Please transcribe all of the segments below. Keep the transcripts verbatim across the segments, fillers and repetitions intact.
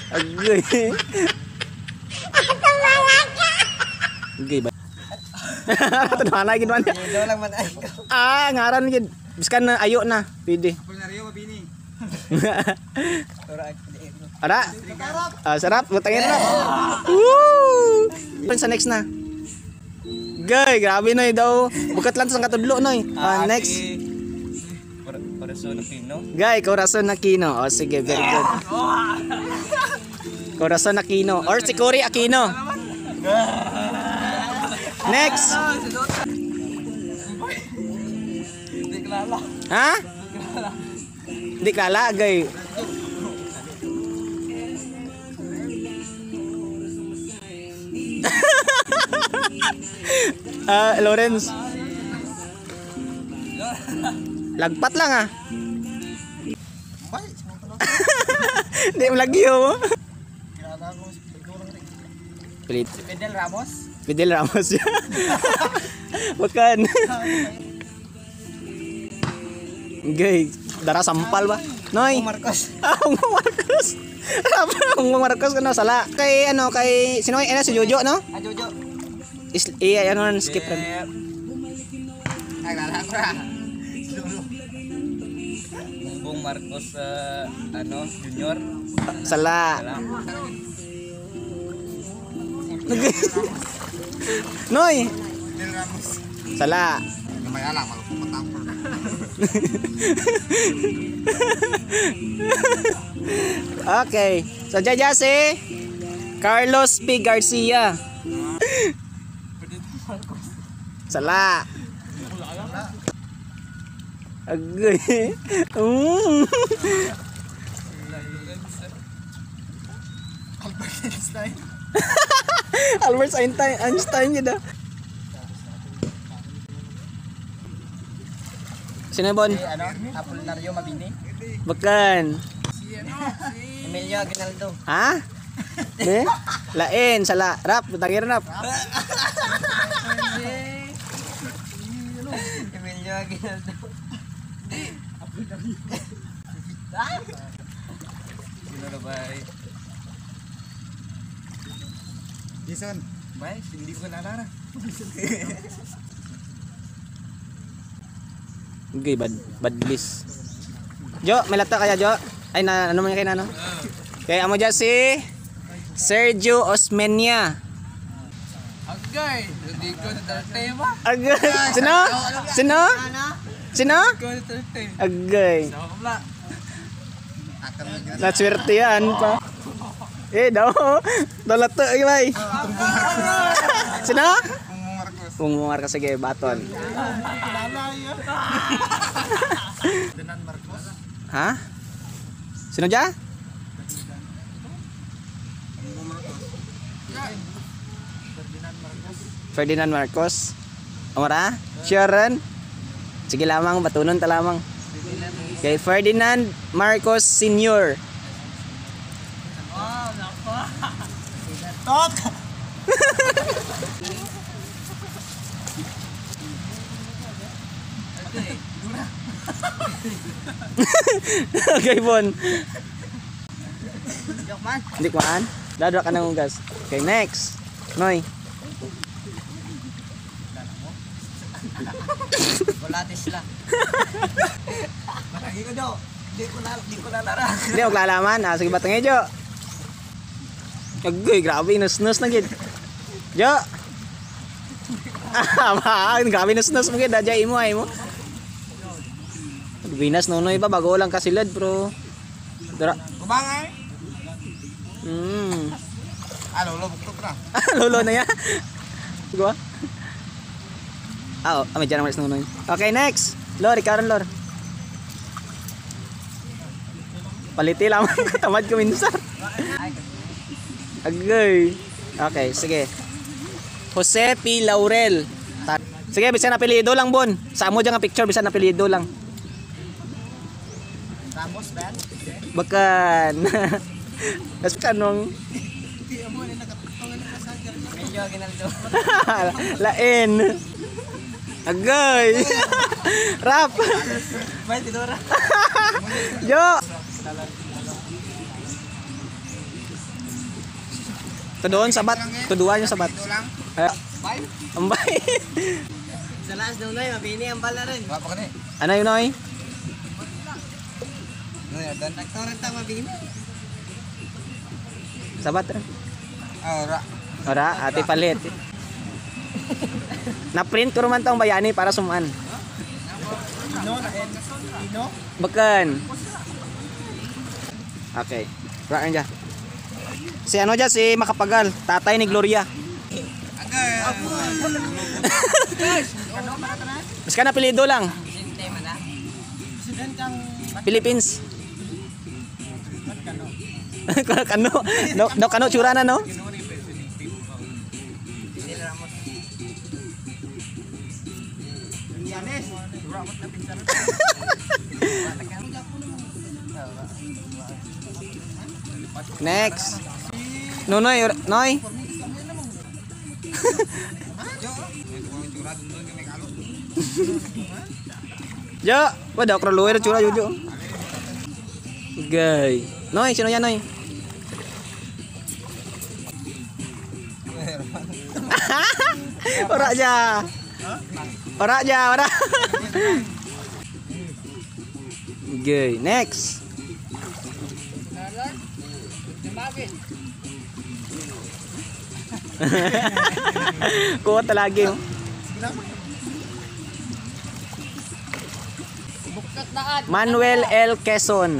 Agoy. Agoy ba? Tadhana gid man. Ikaw lang man ay. Ah, ngaran gid. Biskan na ayo na, pwede. Apolinario Mabini. Ara. Ah, sarap, butangin na. Woo! Sa next na. Gay, grabe, Noy, daw. Bukut lang sa katudlo, Noy. Ah, next. Corazon Aquino. Gay, Corazon Aquino. O, sige, very good. Corazon Aquino. Or si Cory Aquino. Next. Ha? Di kilala, gay. Ah, Lawrence. Lagpat lang, ah. Di mo lagyo mo. Pilit. Fidel Ramos. Fidel Ramos. Bukan. Gay, dara sampal ba? Noy. Marcos. Ah, Bongbong Marcos. Bongbong Marcos, ano, sala. Kay, ano, kay, sino, eh, si Jojo, no? Ah, Jojo. Is, iya, ano, skip rin. Ay, wala ko na. Bongbong Marcos, ah, ano, Junior. Sala. Sala. Noy. Sala. Okay. So, dyan, dyan si Carlos P. Garcia. Sala. Agoy. Mm. Albert Einstein. Albert Einstein, Einstein gid, ah. Sino, Bon? Si, ano, Apolinario Mabini. Bukan. Emilio Aguinaldo. Ha? Ne? Lain, sala. Rap, butangin, Rap. Emilio Aguinaldo. Sino na, bay? Jason. Bay, hindi ko naalala. Okay, bad, bad list. Jo, may lata kaya, Jo? Ay, na, ano man kayo na, no? Kay amo dyan si Sergio Osmeña. Agay, Rodrigo Duterte ba? Agay, sino? Sino? Sino? Rodrigo Duterte. Agay. Sa wala. Naswertehan pa. Eh, daw. Daw lato, eh, bay. Sino? Bongbong Marcos. Bongbong Marcos, sige, baton. Ha? Sino dya? Ferdinand Marcos. Amo ra? Sure run? Sige lamang, batunon ta lamang. Kay Ferdinand Marcos Senior. Tok! Okay, Bon. Joke man. Hindi ko man. Dadra ka ng hugas. Okay, next. Noy. Wala, Tesla. Matagi ko, Jo. Di ko na, di ko na nara. Hindi, wag lalaman. Ah, sige, batang, eh, Jo. Agoy, grabe, nus-nus na gid. Jo. Ah, ba, grabe, nus-nus mo gid. Adya imo, ay mo. Binas, Nonoy ba? Bago lang kasilad, bro. Dara. Kubang ay. Hmm. Ah, lolo, buktok na. Lolo na yan. Gua. Ah, oh, ah, may dyan naman si Nonoy. Okay, next. Lor, ikaw rin, Lor. Paliti lamang, katamad ko minsan. Agay. Okay, sige. Jose P. Laurel. Ta-, sige, bisan apelyido lang, Bon. Sa amo dyan nga picture, bisan apelyido lang. Ramos ba yan? Bukan. Tapos kanong Emilio Aguinaldo. Lain. Agay. Rap. Bay, tidura. Yo. Tuduon sabat, tuduon yung sabat. Eh, ambay. Sa last nung Noy, mabini ang bala rin. Ano yun, Noy? Nagtorenta mabini. Sabat ra. Ah, ora. Ora, ati palit. Na-print ko ruman tong bayani para sum-an. Bukun. Okay. Ora lang dya. Si ano dya, si Macapagal, tatay ni Gloria. Basta apelyido lang. Philippines. Kano, no, no, kano tsura na, no? Next. Nonoy, Noy. Jo, wala ko luoy ra tsura, Jo, Jo. Gay. Noy, sin-o dya, Noy? Ora dya. Ora dya, ora. Okay, next. Kuwat lagi, oh. Manuel L. Quezon.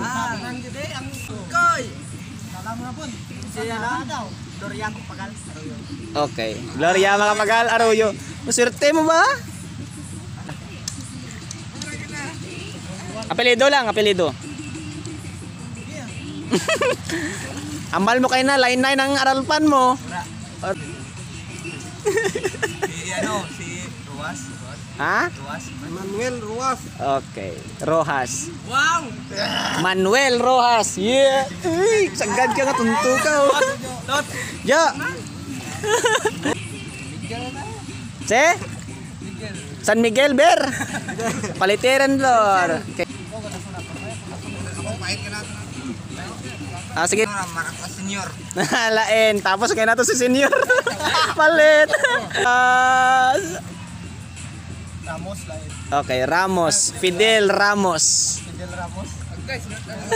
Okay. Gloria Macapagal Arroyo. Maswerte mo ba? Apelyido lang, apelyido. Ambal mo kaina, lain-lain ang aralpan mo. Si ano, si Ruas, Ruas. Ha? Ruas. Manuel Ruas. Okay. Rojas. Wow! Manuel Rojas. Yeah. Uy, sagad ka nga tunto ka, oh. Tot. Jo. Si? San Miguel, ber. Paliti run, Lor. Okay. Ah, sige. Senior. Lain. Tapos kaya na to si Senior. Palit. Ah, Ramos, lain. Okay, Ramos. Fidel Ramos. Fidel Ramos.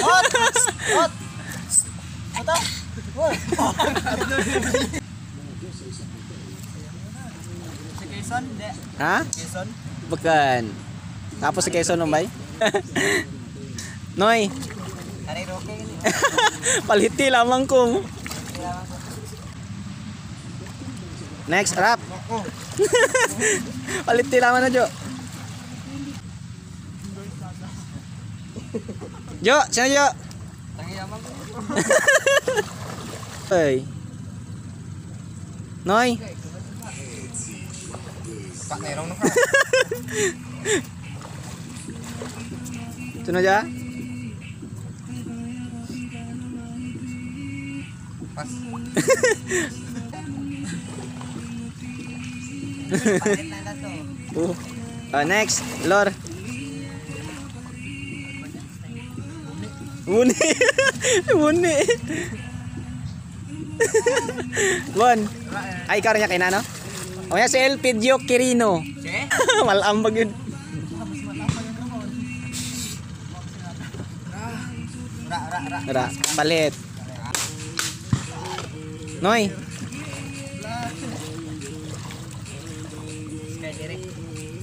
Hot! Hot! Puta! Uy! Si Quezon, di. Ha? Quezon. Bukun. Tapos si Quezon, Umbay. Noy. Ari, Roque, ini. Paliti lamang ko. Next, Rap. Paliti lamang na, Jo. Jo, sin-o, Jo? Hey. Noy. Sin-o dya? Pas. Oh. Ah, next, Lor. Wuni. Wuni. Bon. Ay, ikaw run dya kaina, no? O, ya si Elpidio Quirino. Mal-am ba gyud? Ra, ra, ra. Ra, palit. Noy.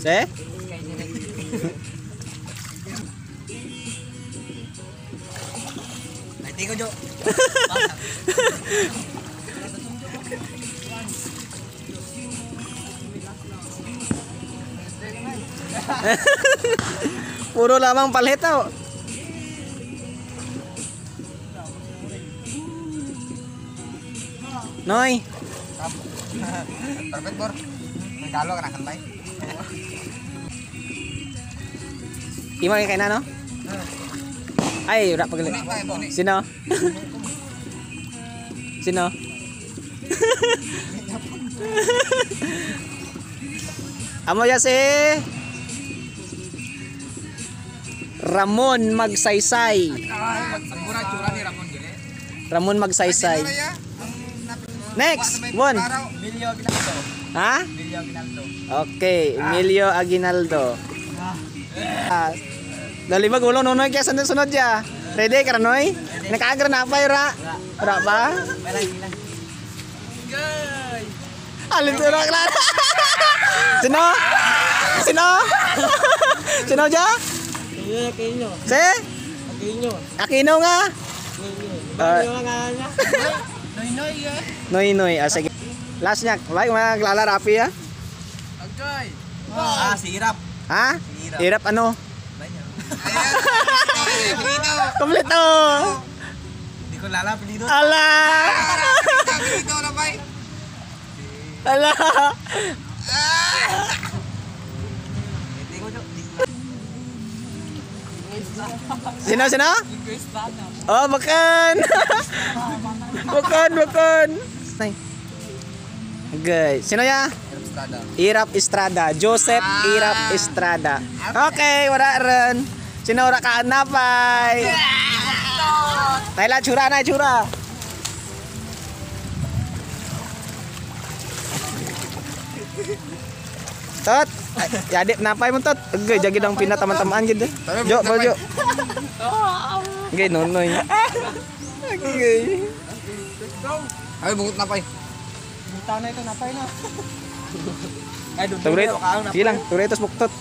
Si? Ay, tiko, Jo. Puro lamang palit, oh. Noy. Perfect, bor. May kalo ka na kantay. Imo rin kaina, no? Ay, wara pa gali. Sin-o? Sin-o? Amo dya si Ramon Magsaysay. Ramon Magsaysay. Next, Bon. Ha? Okay, Emilio Aguinaldo. Ah, dali ba gulo, Nonoy, kaya sunod-sunod ya. Ready ka ra, Noy? Nakaag ra napay, wara? Wara pa? Alin to na klaro? Sino? Sino? Sino dya? Aquino. Si? Aquino. Aquino nga? Aquino. Ah. Ano yung ngalan niya? Noynoy, eh. Noynoy, ah, sige. Last niya, like, mga klaro, Rafi, ah. Agay. Ah, si Irap. Ha? Si Irap. Irap ano? Ayan. Kompleto. Hindi ko lala, apelyido. Ala! Apelyido, apelyido, labay. Ala! Sino, sino? Oh, bukun. Bukun, bukun. Nay. Okay. Sino ya? Irap Estrada. Joseph Irap Estrada. Okay, wara run. Sino wara kaag napay? Nay, la, tsura, Nay, tsura. Tot. Ay, yadi napay mo, Tot. Agay, dya gid ang pinataman-tamaan gid, eh. Jo, bro, Jo. Agay, Nonoy. Agay. Ay, bungot napay. Buta na ito, napay na. Ay, doon Tagre-, tayo, kaang napay. Sige lang, tagre-, tos buktot.